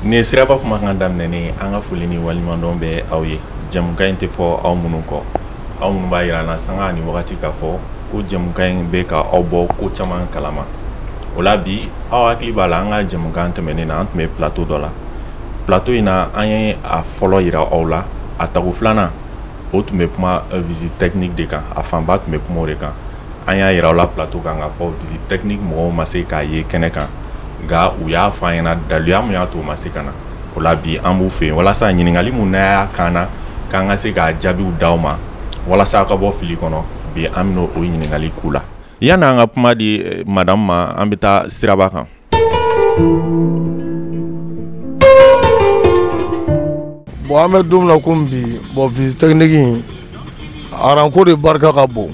Nin ye Siraba Kumakan daminɛnen, an ka foli ni waleɲumandɔn bɛ aw ye. Jɛmukan in tɛ fɔ aw minnu kɔ, aw minnu b'a jira an na sanga ani wagati k'a fɔ ko jɛmukan in bɛ ka aw bɔ ko caman kalama. O la bi, aw hakili b'a la, an ka jɛmukan tɛmɛnen na, an tun bɛ plateau dɔ la. Plateau in na, an ye a fɔlɔ yira aw la. A tago filanan, o tun bɛ kuma visite technique de kan. A fanba tun bɛ kuma o de kan. An y'a yira aw la plateau kan k'a fɔ visite technique mɔgɔw ma se k'a ye kɛnɛ kan, nka u y'a fɔ an ɲɛna daluya mun y'a to u ma se ka na. O la bi, an b'u fɛ yen walasa ɲininkali mun n'a y'a kan na, k'an ka se k'a jaabiw d'aw ma walasa aw ka bɔ fili kɔnɔ. Bi, an bɛna o ɲininkali k'u la. Yanni an ka kuma di madame ma, an bɛ taa siraba kan. Bon, an bɛ don min na komi bi, bon, visite technique in rang ko de barika ka bon.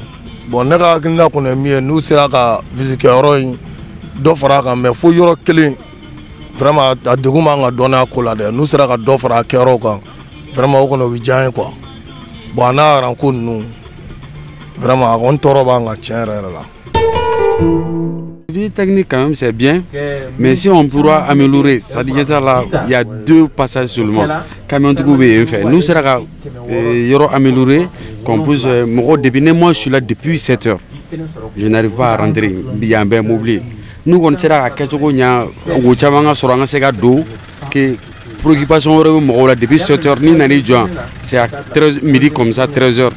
Bon, ne ka hakilina kɔni ye min ye, n'u sera ka visite kɛyɔrɔ in dɔ fara a kan, mais fo yɔrɔ kelen, vraiment a degun b'an kan dɔɔnin a ko la dɛ. N'u sera ka dɔ fara a kɛyɔrɔw kan, vraiment o kɔni o bɛ diya an ye quoi. Bon, a n'a rang ko ninnu, vraiment a kɔni tɔɔrɔ b'an kan tiɲɛ yɛrɛ yɛrɛ la. Visite technique, quand même, c'est bien, mais si on pourra améliorer, c'est-à-dire là, il y a deux passages seulement. Camion tigiw bɛ yen fɛ, n'u sera ka yɔrɔ améliorer, qu'on puisse mɔgɔ, depuis ne, moi je suis là depuis 7 heures, je n'arrive pas à rentrer, yan bɛɛ mobili. N'u kɔni sera ka kɛcogo ɲa, wo caman ka sɔrɔ, an ka se ka don, que préoccupation wɛrɛ bɛ mɔgɔw la depuis 7 heures, n'i nan'i jɔ yan, c'est à 13 midi comme ça, 13 heures.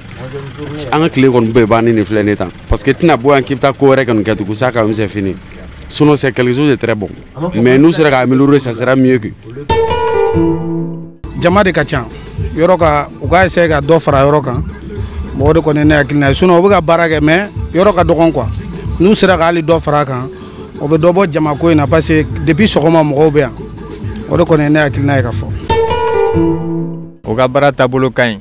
An ka tile kɔni bɛɛ bannen de filɛ ne tan, parce que tɛna bɔ yan k'i bɛ taa ko wɛrɛ kɔni kɛ tugun, ça quand même c'est fini. Sinon c'est quelque chose de très bon, mais n'u sera ka améliorer, ça sera mieux que Jama de ka ca yɔrɔ ka, u k'a essayer ka dɔ fara yɔrɔ kan mɔgɔ de kɔni ye ne hakilina ye. Sinon u bɛ ka baara kɛ, mais yɔrɔ ka dɔgɔn quoi. N'u sera ka hali dɔ fara a kan, o bɛ dɔ bɔ jamako in na, parce que depuis sɔgɔma mɔgɔw bɛ yan. O de kɔni ye ne hakilina ye ka fɔ. U ka baara taabolo ka ɲi,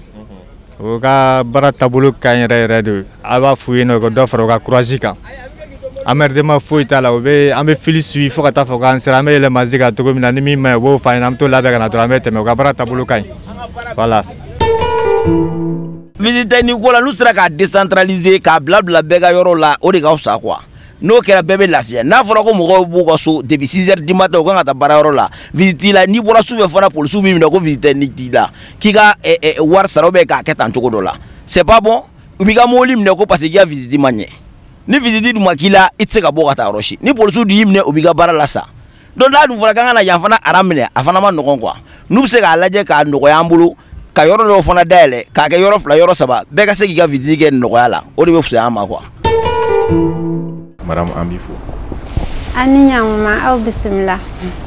u ka baara taabolo ka ɲi yɛrɛ yɛrɛ de. A b'a f'u ɲɛna u ka dɔ fara u ka courage kan, emmerdement foyi t'a la. U bɛ an bɛ file suit fo ka taa fɔ k'an sera, an bɛ yɛlɛn mansin kan cogo min na, ni min ma ɲi, u b'o f'an ɲɛna, an bɛ t'o labɛn ka na dɔrɔn, an bɛ tɛmɛ. U ka baara taabolo ka ɲi, voilà. Visite technique ko la, n'u sera k'a décentraliser, k'a bila bila bɛɛ ka yɔrɔ la, o de ka fisa quoi. N'o kɛra, bɛɛ bɛ lafiya. N'a fɔra ko mɔgɔw b'u ka so depuis 6 heures du matin, u kan ka taa baarayɔrɔ la, visite la, n'i bɔra sufɛ fana, polisiw b'i minɛ ko visite technique t'i la, k'i ka wari sara ou bien k'a kɛ tan cogo dɔ la, c'est pas bon. U b'i ka mobili minɛ ko parce que k'i ka visite ma ɲɛ. Ni visite dun ma k'i la, i tɛ se ka bɔ ka taa yɔrɔ si. Ni polisiw dun y'i minɛ, u b'i ka baara la sa. Donc n'a dun fɔra k'an ka na yan fana rang minɛ, a fana ma nɔgɔn quoi. N'u bɛ se k'a lajɛ k'a nɔgɔya an bolo, ka yɔrɔ dɔw fana dayɛlɛ, k'a kɛ yɔrɔ fila, yɔrɔ saba, bɛɛ ka se k'i ka visite kɛ nɔgɔya la, o de bɛ fisaya an ma quoi. Madame, an b'i fo. A ni ɲankuma, aw bisimila.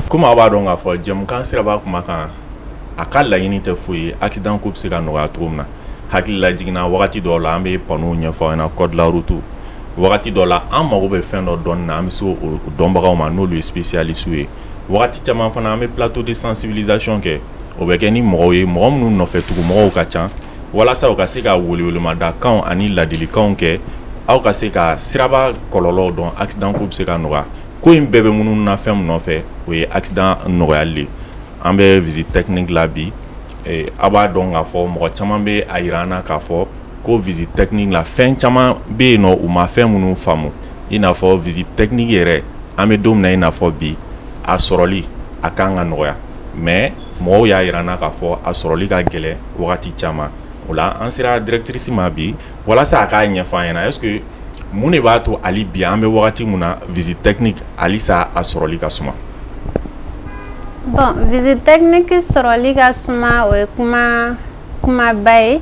Komi aw b'a dɔn k'a fɔ jɛmukan Siraba Kumakan, a ka laɲini tɛ foyi ye accident ko bɛ se ka nɔgɔya cogo min na. Hakili la jiginna wagati dɔw la, an bɛ panneau ɲɛfɔ aw ɲɛna, code de la route. Wagati dɔ la, an mago bɛ fɛn dɔ dɔnni na, an bɛ se o dɔnbagaw ma n'olu ye spécialiste ye. Wagati caman fana, an bɛ plateau de sensibilisation kɛ. O bɛ kɛ ni mɔgɔw ye, mɔgɔ minnu nɔfɛ tugu mɔgɔw ka ca, walasa u ka se ka welewelemadakanw ani ladilikanw kɛ, aw ka se ka siraba kɔlɔlɔw dɔn, accident ko bɛ se ka nɔgɔya. Ko in bɛɛ bɛ minnu na fɛn min nɔfɛ, o ye accident nɔgɔyali de. An bɛ visite technique la bi. Aw b'a dɔn k'a fɔ mɔgɔ caman bɛ a yira an na k'a fɔ ko visite technique la, fɛn caman bɛ yen nɔ, u ma fɛn minnu faamu, i n'a fɔ visite technique yɛrɛ, an bɛ don min na i n'a fɔ bi, a sɔrɔli a kan ka nɔgɔya, mais mɔgɔw y'a yira an na k'a fɔ a sɔrɔli ka gɛlɛn wagati caman. O la, an sera directrice ma bi walasa a k'a ɲɛfɔ an ɲɛna, est ce que mun de b'a to hali bi, an bɛ wagati mun na, visite technique halisa a sɔrɔli ka suma? Bon, visite technique sɔrɔli ka suma, o ye kuma kumaba ye,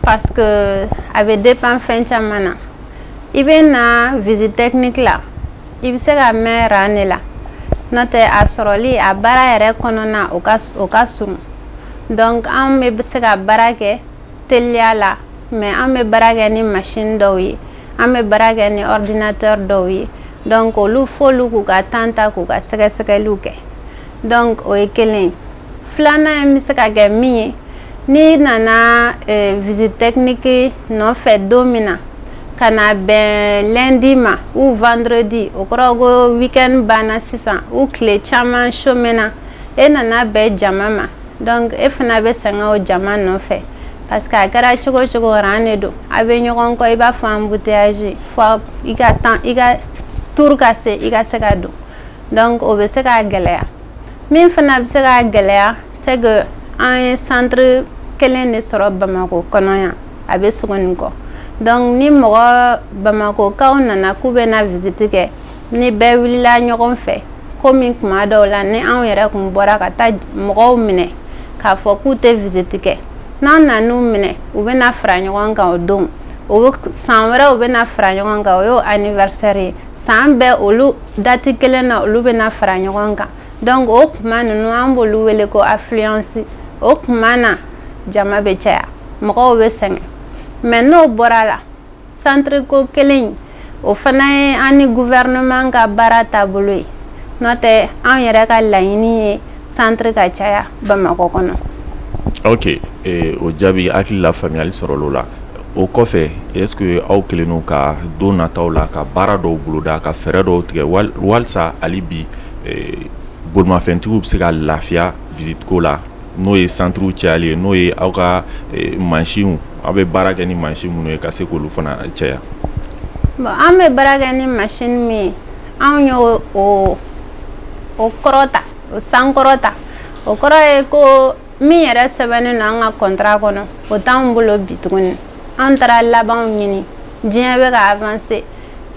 parce que a bɛ dépend fɛn caman na. I bɛ na visite technique la, i bɛ se ka mɛn rang de la, n'o tɛ a sɔrɔli a baara yɛrɛ kɔnɔna, o ka surun. Donc an bɛ se ka baara kɛ teliya la, mais an bɛ baara kɛ ni machine dɔw ye, an bɛ baara kɛ ni ordinateur dɔw ye. Donc olu, f'olu k'u ka temps ta k'u ka sɛgɛsɛgɛliw kɛ. Donc o ye kelen ye. Filanan in bɛ se ka kɛ min ye, n'i nana visite technique nɔfɛ don min na, ka na bɛn lundi ma ou vendredi, o kɔrɔ ko weekend banna sisan ou tile caman chômé, e nana bɛn jama ma, donc e fana bɛ sɛgɛn o jama nɔfɛ, parce que a kɛra cogo o cogo, rang de don, a bɛ ɲɔgɔn kɔ, i b'a fɔ embouteillage, fo i ka temps, i ka tour ka se, i ka se ka don. Donc o bɛ se k'a gɛlɛya. Min fana bɛ se k'a gɛlɛya, c'est que an ye centre kelen de sɔrɔ Bamako kɔnɔ yan, a bɛ Sogonikɔ. Donc ni mɔgɔ Bamakokaw nana k'u bɛna visite kɛ, ni bɛɛ wulila ɲɔgɔn fɛ, komi kuma dɔw la ni anw yɛrɛ kun bɔra ka taa mɔgɔw minɛ k'a fɔ k'u tɛ visite kɛ, n'an nan'u minɛ, u bɛna fara ɲɔgɔn kan o don. O san wɛrɛ u bɛna fara ɲɔgɔn kan, o y'o anniversaire ye. San bɛɛ olu date kelen na olu bɛna fara ɲɔgɔn kan. Donc o kuma ninnu, an b'olu wele ko affluence. O kuma na jama bɛ caya, mɔgɔw bɛ sɛgɛn. Mais n'o bɔra la, centre ko kelen in, o fana ye an ni gouvernement ka baara taabolo ye. N'o tɛ, an yɛrɛ ka laɲini ye centre ka caya Bamakɔ kɔnɔ. Ok, o jaabi hakili la, faamuyali sɔrɔla o la. O kɔfɛ, est ce que aw kelen don ka don nataw la ka baara dɔw boloda, ka fɛɛrɛ dɔw tigɛ walisa hali bi bolimafɛntigiw bɛ se ka lafiya visite ko la, n'o ye centre cayali ye, n'o ye aw ka mansinw, aw bɛ baara kɛ ni mansin minnu ye, ka se k'olu fana caya? Bon, an bɛ baara kɛ ni machine min ye, anw y'o o kɔrɔ ta, o sankɔrɔ ta. O kɔrɔ ye ko min yɛrɛ sɛbɛnnen don an ka contrat kɔnɔ, o t'anw bolo bi tuguni. An taara labanw ɲini. Diɲɛ bɛ ka avancer,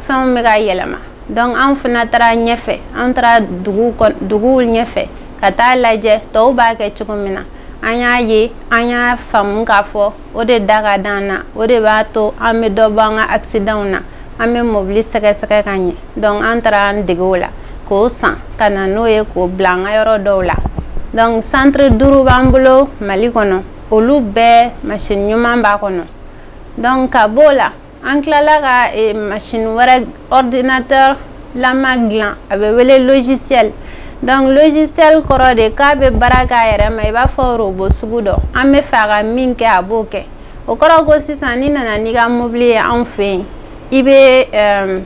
fɛnw bɛ ka yɛlɛma. Donc an fana taara ɲɛfɛ, an taara duguw ɲɛfɛ ka taa lajɛ tɔw b'a kɛ cogo min na. An y'a ye, an y'a faamu k'a fɔ o de da ka d'an na, o de b'a to an bɛ dɔ bɔ an ka accident na, an bɛ mobili sɛgɛsɛgɛ ka ɲɛ. Donc an taara an dege o la k'o san ka na n'o ye k'o bila an ka yɔrɔ dɔw la. Donc centre duuru b'an bolo Mali kɔnɔ, olu bɛɛ machine ɲuman b'a kɔnɔ. Donc ka b'o la, an tilala ka machine wɛrɛ, ordinateur lama dilan, a bɛ wele logiciel. Donc logiciel kɔrɔ de k'a bɛ baara k'a yɛrɛ ma, i b'a fɔ robot sugu dɔ. An bɛ fɛ a ka min kɛ, a b'o kɛ. O kɔrɔ ko sisan n'i nana n'i ka mobili ye anw fɛ yen, i bɛ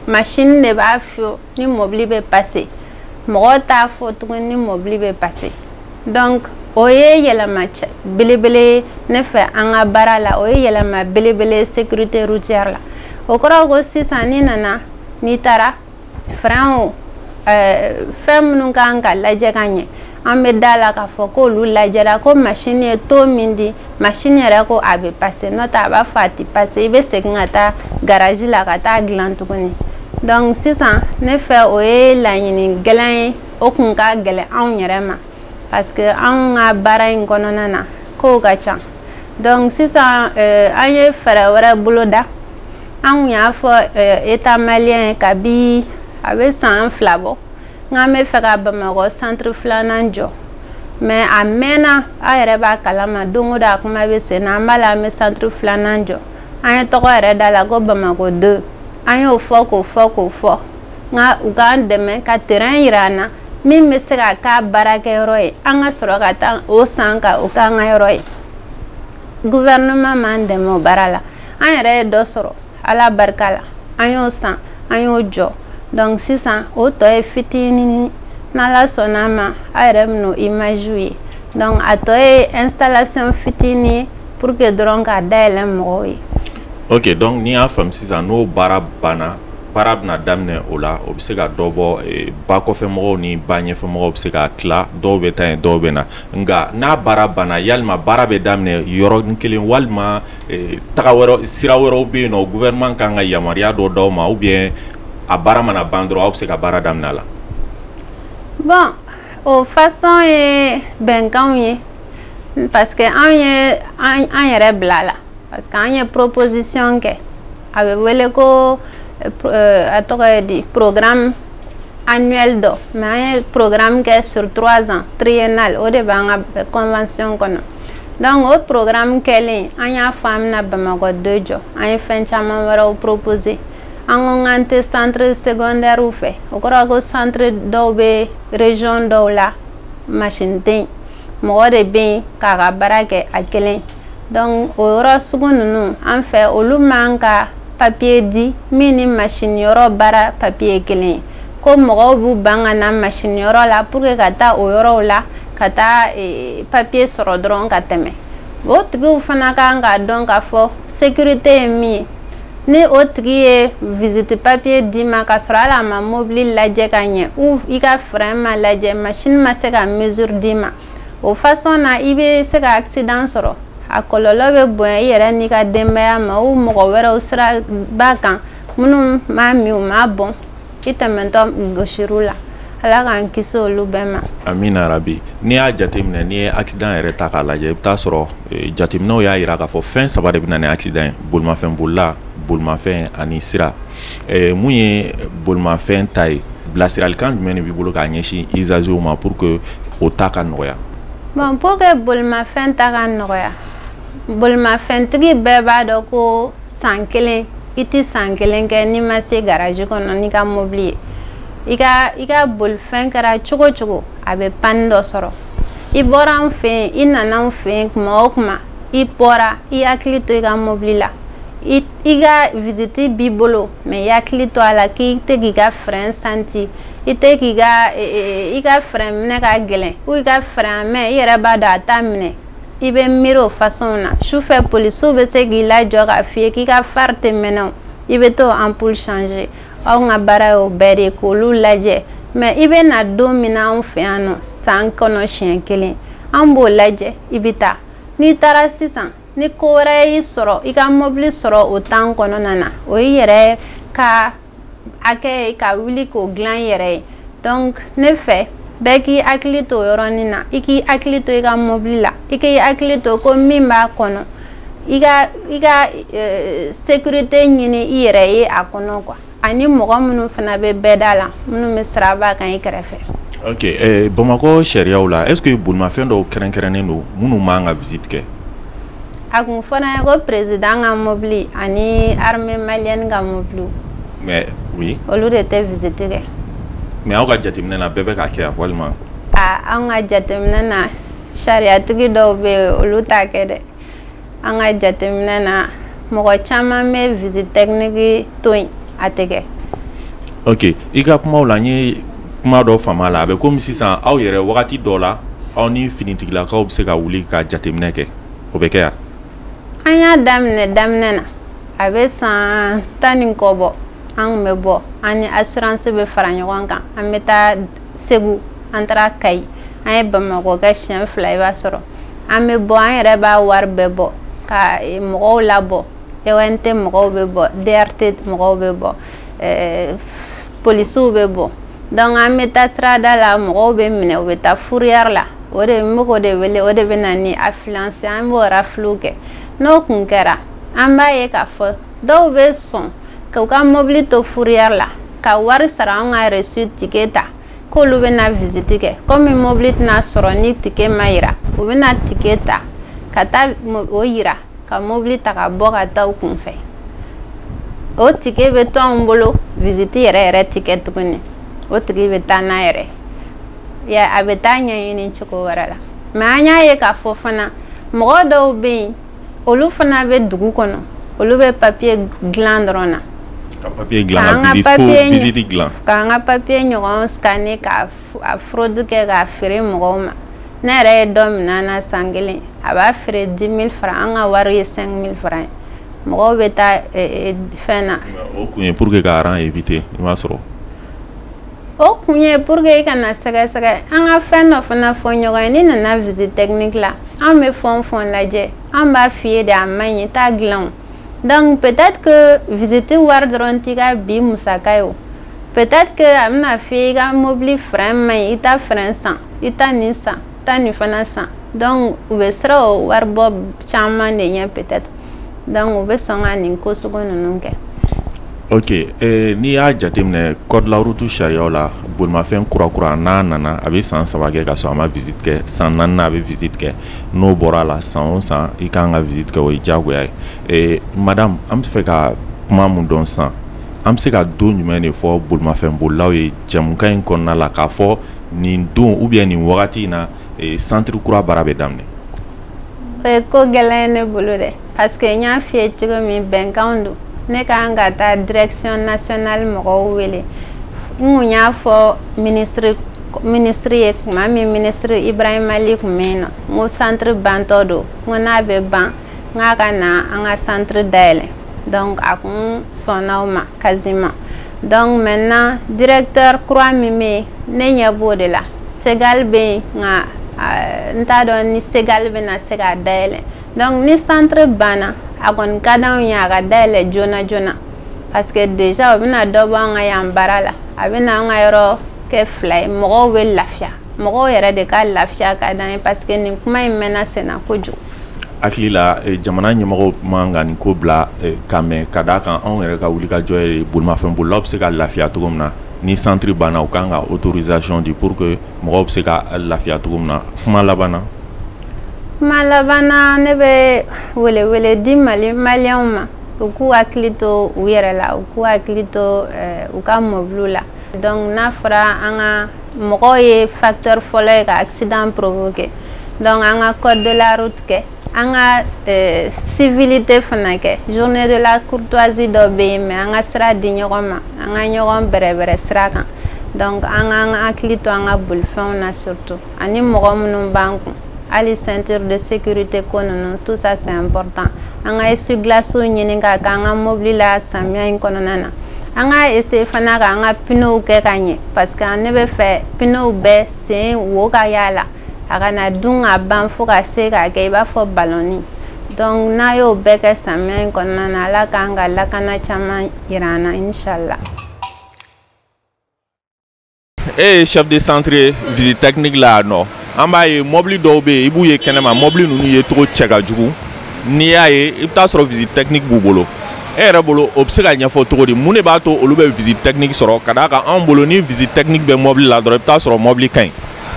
machine de b'a fɔ ni mobili bɛ passer, mɔgɔ t'a fɔ tuguni ni mobili bɛ passer. Donc o ye yɛlɛma belebele ne fɛ an ka baara la, o ye yɛlɛma belebele sécurité routière la. O kɔrɔ ko sisan n'i nana, n'i taara, frein o, fɛn minnu kan ka lajɛ ka ɲɛ, an bɛ da la k'a fɔ k'olu lajɛra, ko machine ye taux min di, machine yɛrɛ ko a bɛ passer. N'o tɛ, a b'a fɔ a tɛ passer, i bɛ segin ka taa garage la ka taa dilan tuguni. Donc sisan ne fɛ, o ye laɲini gɛlɛn ye, o kun ka gɛlɛn anw yɛrɛ ma, parce que anw ka baara in kɔnɔna na, kow ka ca. Donc sisan an ye fɛɛrɛ wɛrɛ boloda. An kun y'a fɔ État malien ye kabi a bɛ san 2 bɔ n k'an bɛ fɛ ka Bamakɔ centre filanan jɔ, mais a mɛnna. Aw yɛrɛ b'a kalama, don o don a kuma bɛ sen na. An b'a la, an bɛ centre filanan jɔ, an ye tɔgɔ yɛrɛ da la ko Bamako 2. An y'o fɔ k'o fɔ k'o fɔ, nka u k'an dɛmɛ ka terrain yira an na min bɛ se ka k'a baarakɛyɔrɔ ye, an ka sɔrɔ ka taa o san ka o k'an ka yɔrɔ ye. Gouvernement m'an dɛmɛ o baara la. An yɛrɛ ye dɔ sɔrɔ Ala barika la, an y'o san, an y'o jɔ. Donc sisan o tɔ ye fitinin, n'Ala sɔnna a ma, aw yɛrɛ bɛn'o image ye. Donc a tɔ ye installation fitinin ye pour que dɔrɔn k'a dayɛlɛ mɔgɔw ye. Ok, donc n'i y'a faamu sisan, n'o baara banna, baara bɛna daminɛ o la, o bɛ se ka dɔ bɔ ba kɔfɛ mɔgɔw ni ba ɲɛfɛ mɔgɔw bɛ se ka tila, dɔw bɛ taa yen, dɔw bɛ na. Nka n'a baara banna, yalima baara bɛ daminɛ yɔrɔnin kelen walima taga wɛrɛ, sira wɛrɛw bɛ yen nɔ, gouvernement kan ka yamaruya dɔ d'aw ma, ou bien a baara mana ban dɔrɔn, aw bɛ se ka baara daminɛ a la? Bon, o façon ye bɛnkanw ye, parce que anw ye an yɛrɛ bila la, parce que an ye proposition kɛ, a bɛ wele ko a tɔgɔ ye di, programme annuel dɔ, mais an ye programme kɛ sur 3 ans, triennal, o de b'an ka convention kɔnɔ. Donc o programme kɛlen, an y'a fɔ an bɛna Bamakɔ 2 jɔ, an ye fɛn caman wɛrɛw proposer. An ko k'an tɛ centre secondaire fɛ, o kɔrɔ ko centre dɔw bɛ région dɔw la, machine tɛ yen, mɔgɔ de bɛ yen k'a ka baara kɛ a kelen. Donc o yɔrɔ sugu ninnu, an fɛ olu man ka papier di min ni machine yɔrɔ baara papier kelen ye, ko mɔgɔw b'u ban ka na machine yɔrɔ la pour que ka taa o yɔrɔw la ka taa papier sɔrɔ dɔrɔn ka tɛmɛ. O tigiw fana kan k'a dɔn k'a fɔ sécurité ye min ye. Ni o tigi ye visite papier d'i ma k'a sɔrɔ hali a ma mobili lajɛ ka ɲɛ ou i ka frein ma lajɛ, machine ma se ka mesure d'i ma, o façon na i bɛ se ka accident sɔrɔ. A kɔlɔlɔ bɛ bonya i yɛrɛ n'i ka denbaya ma ou mɔgɔ wɛrɛw siraba kan minnu m'a min, u m'a bɔn, i tɛmɛtɔ gosir'u la. Ala k'an kisi olu bɛɛ ma. Amina rabi. N'i y'a jateminɛ, n'i ye accident yɛrɛ ta k'a lajɛ, i bɛ taa sɔrɔ jateminɛw y'a jira k'a fɔ fɛn saba de bɛ na ni accident ye: bolimafɛn bolila, bolimafɛn ani sira. Mun ye bolimafɛn ta ye, bilasiralikan jumɛn de b'i bolo k'a ɲɛsin usagers ma pour que o ta ka nɔgɔya? Bon, pour que bolimafɛn ta ka nɔgɔya, bolimafɛntigi bɛɛ b'a dɔn ko san kelen, i tɛ san kelen kɛ n'i ma se garage kɔnɔ n'i ka mobili ye. I ka bolifɛn kɛra cogo o cogo, a bɛ panne dɔ sɔrɔ. I bɔra an fɛ yen, i nana an fɛ yen, kuma o kuma i bɔra, i hakili to i ka mobili la. I ka visite b'i bolo, mais i hakili to a la k'i tɛ k'i ka frein santi, i tɛ k'i ka i ka frein minɛ ka gɛlɛn ou i ka frein mɛn, i yɛrɛ b'a dɔn a t'a minɛ. I bɛ miiri o façon na. Sufɛ, polisiw bɛ se k'i lajɔ k'a f'i ye k'i ka phare tɛ mɛnɛ o, i bɛ t'o ampoule changer. Anw ka baara y'o bɛɛ de ye, k'olu lajɛ. Mais i bɛ na don min na anw fɛ yan nɔ, san kɔnɔ siɲɛ kelen, an b'o lajɛ, i bɛ taa. N'i taara sisan, ni ko wɛrɛ y'i sɔrɔ, i ka mobili sɔrɔ o temps kɔnɔna na, o y'i yɛrɛ ka hakɛ ye ka wuli k'o dilan i yɛrɛ ye. Donc ne fɛ, bɛɛ k'i hakili to o yɔrɔnin na. I k'i hakili to i ka mobili la, i k'i hakili to ko min b'a kɔnɔ, i ka sécurité ɲini i yɛrɛ ye a kɔnɔ quoi, ani mɔgɔ minnu fana bɛ bɛɛda la, minnu bɛ siraba kan i kɛrɛfɛ. Ok, Bamakɔ sariyaw la, est ce que bolimafɛn dɔw kɛrɛnkɛrɛnnen don minnu man ka visite kɛ? A kun fɔra an ye ko président ka mobili ani armée malienne ka mobili. Mais oui. Olu de tɛ visite kɛ. Mais aw ka jateminɛ na, bɛɛ bɛ k'a kɛ yan walima? A, an ka jateminɛ na, sariyatigi dɔw bɛ yen, olu t'a kɛ dɛ. An ka jateminɛ na, mɔgɔ caman bɛ visite technique to yen, a tɛ kɛ. Ok, i ka kumaw la, n ye kuma dɔ faamu a la. A bɛ komi sisan aw yɛrɛ, wagati dɔ la, aw ni finitigilakaw bɛ se ka wuli ka jateminɛ kɛ, o bɛ kɛ yan? An y'a daminɛ daminɛ na, a bɛ san 10 ni kɔ bɔ, an kun bɛ bɔ, an ni assurance bɛ fara ɲɔgɔn kan, an bɛ taa Segu, an taara Kayi, an ye Bamakɔ kɛ siɲɛ fila. I b'a sɔrɔ an bɛ bɔ, an yɛrɛ b'a wari bɛɛ bɔ ka mɔgɔw labɔ. EONT mɔgɔw bɛ bɔ, DRT mɔgɔw bɛ bɔ, polisiw bɛ bɔ. Donc an bɛ taa sirada la, mɔgɔw bɛ minɛ, u bɛ taa fourrière la. O de n bɛ k'o de wele, o de bɛ na ni affluence, an b'o raflew kɛ. N'o kun kɛra, an b'a ye k'a fɔ dɔw bɛ sɔn k'u ka mobili to fourrière la ka wari sara anw ka reçu ticket ta k'olu bɛna visite kɛ. Komi mobili tɛna sɔrɔ ni ticket ma yira, u bɛna ticket ta ka taa o yira ka mobili ta ka bɔ ka taa u kunfɛ. O ticket bɛ to anw bolo, visite yɛrɛ yɛrɛ ti kɛ tuguni. O tigi bɛ taa n'a yɛrɛ ya, a bɛ taa ɲɛɲini cogo wɛrɛ la. Mais an y'a ye k'a fɔ fana, mɔgɔ dɔw bɛ yen, olu fana bɛ dugu kɔnɔ, olu bɛ papier dilan dɔrɔn na. Ka papier dilan, ka visite, faux visite dilan. K'an ka papier ɲɔgɔn scanner ka a fraude kɛ k'a feere mɔgɔw ma. Ne yɛrɛ ye dɔ minɛ an na san kelen, a b'a feere 10 000 francs, an ka wari ye 5 000 francs ye. Mɔgɔw bɛ taa fɛn na. O kun ye pour que ka rang éviter, i m'a sɔrɔ. O kun ye pour que i kana sɛgɛsɛgɛ. An ka fɛn dɔ fana fɔ ɲɔgɔn ye: n'i nana visite technique la, an bɛ fɛn o fɛn lajɛ, an b'a f'i ye de a man ɲi, t'a dilan o. Donc peut-être que visite wari dɔrɔn t'i ka bi musaka ye o. Peut-être que a bɛna f'i ye i ka mobili frein man ɲi, i ta frein san, i ta nin san, ta nin fana san. Donc u bɛ siran o wari bɔ caman de ɲɛ peut-être, donc u bɛ sɔn ka nin ko sugu ninnu kɛ. Ok, n'i y'a jateminɛ code de la route sariyaw la, bolimafɛn kura kura n'a nana, a bɛ san 3 kɛ ka sɔrɔ a ma visite kɛ. San naaninan, a bɛ visite kɛ. N'o bɔra a la, san o san i kan ka visite kɛ, o ye diyagoya ye. Madame, an bɛ fɛ ka kuma mun dɔn sisan, an bɛ se ka don jumɛn de fɔ bolimafɛn bolilaw ye jɛmukan in kɔnɔna la k'a fɔ nin don ou bien nin wagati in na, centre kura baara bɛ daminɛ? O ye ko gɛlɛn ye ne bolo dɛ, parce que n y'a f'i ye cogo min, bɛnkanw don. Ne kan ka taa direction nationale mɔgɔw wele. N kun y'a fɔ ministre ye tuma min ministre Ibrahima Ali kun bɛ yen nɔ, n ko centre bantɔ don, n ko n'a bɛ ban, n k'a ka na an ka centre dayɛlɛ. Donc a kun sɔnna o ma quasiment. Donc maintenant, directeur kura min bɛ yen, ne ɲɛ b'o de la. Segal bɛ yen, nka n t'a dɔn ni Segal bɛna se k'a dayɛlɛ. Donc ni centre banna, a kɔni ka d'anw ye a ka dayɛlɛ joona joona, parce que déjà o bɛna dɔ bɔ an ka yan baara la, a bɛna an ka yɔrɔ kɛ fila ye, mɔgɔw bɛ lafiya. Mɔgɔw yɛrɛ de ka lafiya ka d'an ye, parce que nin kuma in mɛnna senna kojugu. Hakili la, jamana ɲɛmɔgɔw man ka nin ko bila ka mɛn, ka d'a kan anw yɛrɛ ka wulikajɔ ye bolimafɛn bolilaw bɛ se ka lafiya cogo min na. Ni centre banna, u kan ka autorisation di pour que mɔgɔw bɛ se ka lafiya cogo min na. Kuma laban na? Kuma laban na, ne bɛ welewele di Mali maliyɛnw ma, u k'u hakili to u yɛrɛ la, u k'u hakili to u ka mɔbiliw la. Donc n'a fɔra an ka mɔgɔw ye facteur fɔlɔ ye ka accident provoquer, donc an ka code de la route kɛ, an ka civilité fana kɛ. Journée de la courtoisie dɔ bɛ yen, mais an ka sira di ɲɔgɔn ma, an ka ɲɔgɔn bɛrɛbɛrɛ sira kan. Donc an k'an hakili to an ka bolifɛnw na surtout, ani mɔgɔ minnu b'an kun, hali ceinture de sécurité ko ninnu, tout ça, c'est important. An ka essuie-glace ɲini k'a k'an ka mobili la samiya in kɔnɔna na. An ka essayer fana k'an ka pneuw kɛ ka ɲɛ, parce que ne bɛ fɛ pneuw bɛɛ sen wo ka y'a la, a kana dun ka ban fo ka se k'a kɛ i b'a fɔ balɔnni. Donc n'a y'o bɛɛ kɛ samiya in kɔnɔna na, Ala k'an ka lakana caman yira an na, inshallah. E ye chef de centre ye visite technique la yan nɔ. An b'a ye mobili dɔw bɛ yen, i b'u ye kɛnɛma, mobili ninnu ye cogo cɛ ka jugu. N'i y'a ye, i bɛ taa sɔrɔ visite technique b'u bolo. E yɛrɛ bolo, o bɛ se ka ɲɛfɔ cogo di? Mun de b'a to olu bɛ visite technique sɔrɔ? Ka d'a kan anw bolo, ni visite technique bɛ mobili la dɔrɔn, i bɛ taa sɔrɔ mobili ka ɲi.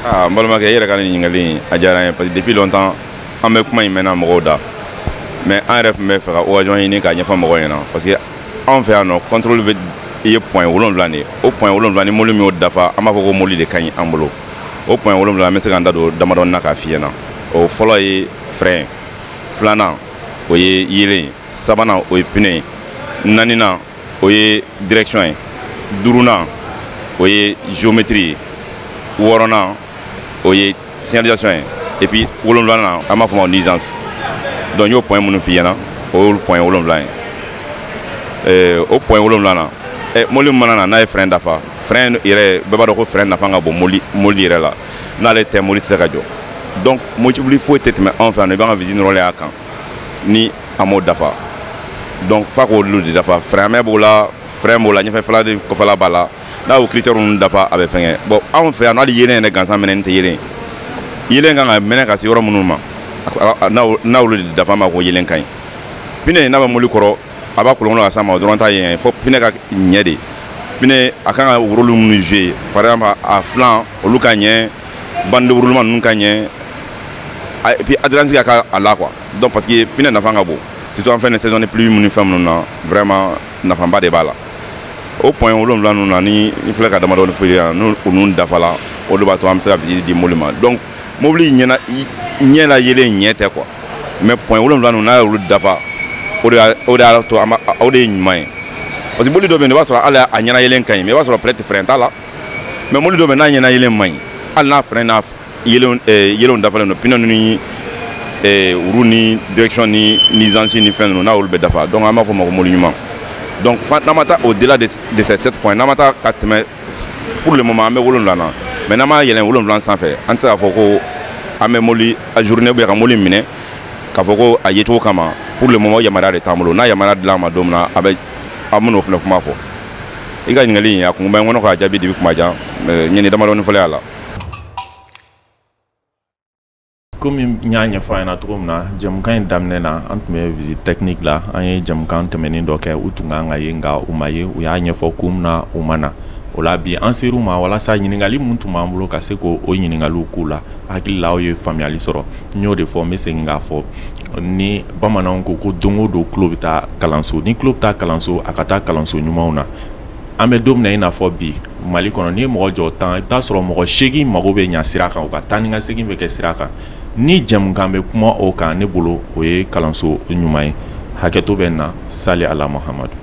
Aa, n balimakɛ, e yɛrɛ ka nin ɲininkali in, a diyara n ye, parce que depuis longtemps an bɛ kuma in mɛnna mɔgɔw da, mais an yɛrɛ tun bɛ fɛ ka occasion ɲini k'a ɲɛfɔ mɔgɔw ɲɛna, parce que anw fɛ yan nɔ, contrôle bɛ i ye point 7 de ye. O point 7, ni mobili min y'o dafa, an b'a fɔ ko mobili de ka ɲi an bolo. O point 7, an bɛ se k'an da don damadɔni na k'a f'i ɲɛna. O fɔlɔ ye frein, filanan o ye yeelen ye, sabanan o ye pneu ye, naaninan o ye direction ye, duurunan o ye géométrie ye, wɔɔrɔnan o ye signalisation ye, et puis wolonwulanan, an b'a fɔ o ma nuisance. Donc n y'o point minnu f'i ɲɛna, o y'olu point 7 ye. O point 7 na, mobili min mana na n'a ye frein dafa, frein yɛrɛ, bɛɛ b'a dɔn ko frein nafa ka bon mobili yɛrɛ la. N'ale tɛ, mobili tɛ se ka jɔ. Donc mobili foyi tɛ tɛmɛ anw fɛ yan nɔ, i b'an ka visite nɔrɔlen y'a kan ni a m'o dafa. Donc f'a k'olu de dafa: frein à main b'o la, frein b'o la, ɲɛfɛ fila de, kɔfɛla b'a la. N'a y'o critère ninnu dafa, a bɛ fɛngɛ. Bon, anw fɛ yan nɔ, hali yeelen yɛrɛ gansan mɛnɛni tɛ yeelen ye. Yeelen kan ka mɛnɛ ka se yɔrɔ minnu ma, n'a y'olu de dafa, an b'a ko yeelen ka ɲi. Pneu, n'a bɛ mobili kɔrɔ, a b'a kolon ka s'a ma, o dɔrɔn t'a ye. Fo pneu ka ɲɛ de. Pneu a kan ka rôle minnu jouer, par exemple a flanc, olu ka ɲɛ, bande de roulement ninnu ka ɲɛ, et puis adhérence ka k'a la quoi. Donc parce que pneu nafa ka bon, surtout en fin de saison de pluie minnu, fɛn minnu na, vraiment nafaba de b'a la. O point 7 ninnu na, ni n filɛ ka damadɔni f'i ye, n'o ninnu dafala, o de b'a to an bɛ se ka visite di mobili ma. Donc mobili ɲɛna, ɲɛ la yelen ɲɛ tɛ quoi, mais point 7 ninnu, n'a y'olu dafa, o de y'a to an b'a, o de ye ɲuman ye. Parce que mobili dɔ bɛ yen, i b'a sɔrɔ hali a ɲɛna yelen ka ɲi, mais i b'a sɔrɔ peut-être frein t'a la. Mais mobili dɔ bɛ yen, n'a ɲɛna yelen man ɲi, hali n'a frein n'a yelenw dafalen don, pneu ni roue ni direction ni nuisance ni fɛn ninnu, n'a y'olu bɛɛ dafa, donc an b'a fɔ o ma ko mobili ɲuman. Donc n'an ma taa au-delà de ces 7 points, n'an ma taa ka tɛmɛ, pour le moment an bɛ 7 na, mais n'an ma yɛlɛn 7 sanfɛ, an tɛ se k'a fɔ ko an bɛ mobili ajourner ou bien ka mobili minɛ k'a fɔ ko a yecogo kama. Pour le moment, yamaruya de t'an bolo. N'a yamaruya dilan ma don min na, a bɛ an bɛn'o fana kuma fɔ. I ka ɲininkali in, a kun bɛ n kɔnɔ k'a jaabi depuis kuma jan, mais n ye nin damadɔni fɔlɔ a la. Komi n y'a ɲɛfɔ a ɲɛna cogo min na jɛmukan in daminɛ na, an tun bɛ visite technique la. An ye jɛmukan tɛmɛnen dɔ kɛ, u tun kan ka ye, nka u ma ye. U y'a ɲɛfɔ kun min na u ma na o la, bi an ser'u ma walasa ɲininkali mun tun b'an bolo, ka se k'o ɲininkaliw k'u la. Hakili la, aw ye faamuyali sɔrɔ. N y'o de fɔ, n bɛ segin k'a fɔ, ni bamananw ko ko don o don tulo bɛ taa kalanso, ni tulo bɛ taa kalanso, a ka taa kalanso ɲumanw na. An bɛ don min na i n'a fɔ bi, Mali kɔnɔ, n'i ye mɔgɔ jɔ 10, i bɛ taa sɔrɔ mɔgɔ 8 mago bɛ ɲa sira kan, u ka taa ni ka segin bɛ kɛ sira kan. Ni jɛmukan bɛ kuma o kan, ne bolo o ye kalanso ɲuman ye. Hakɛto bɛ na sali ala Muhamadu.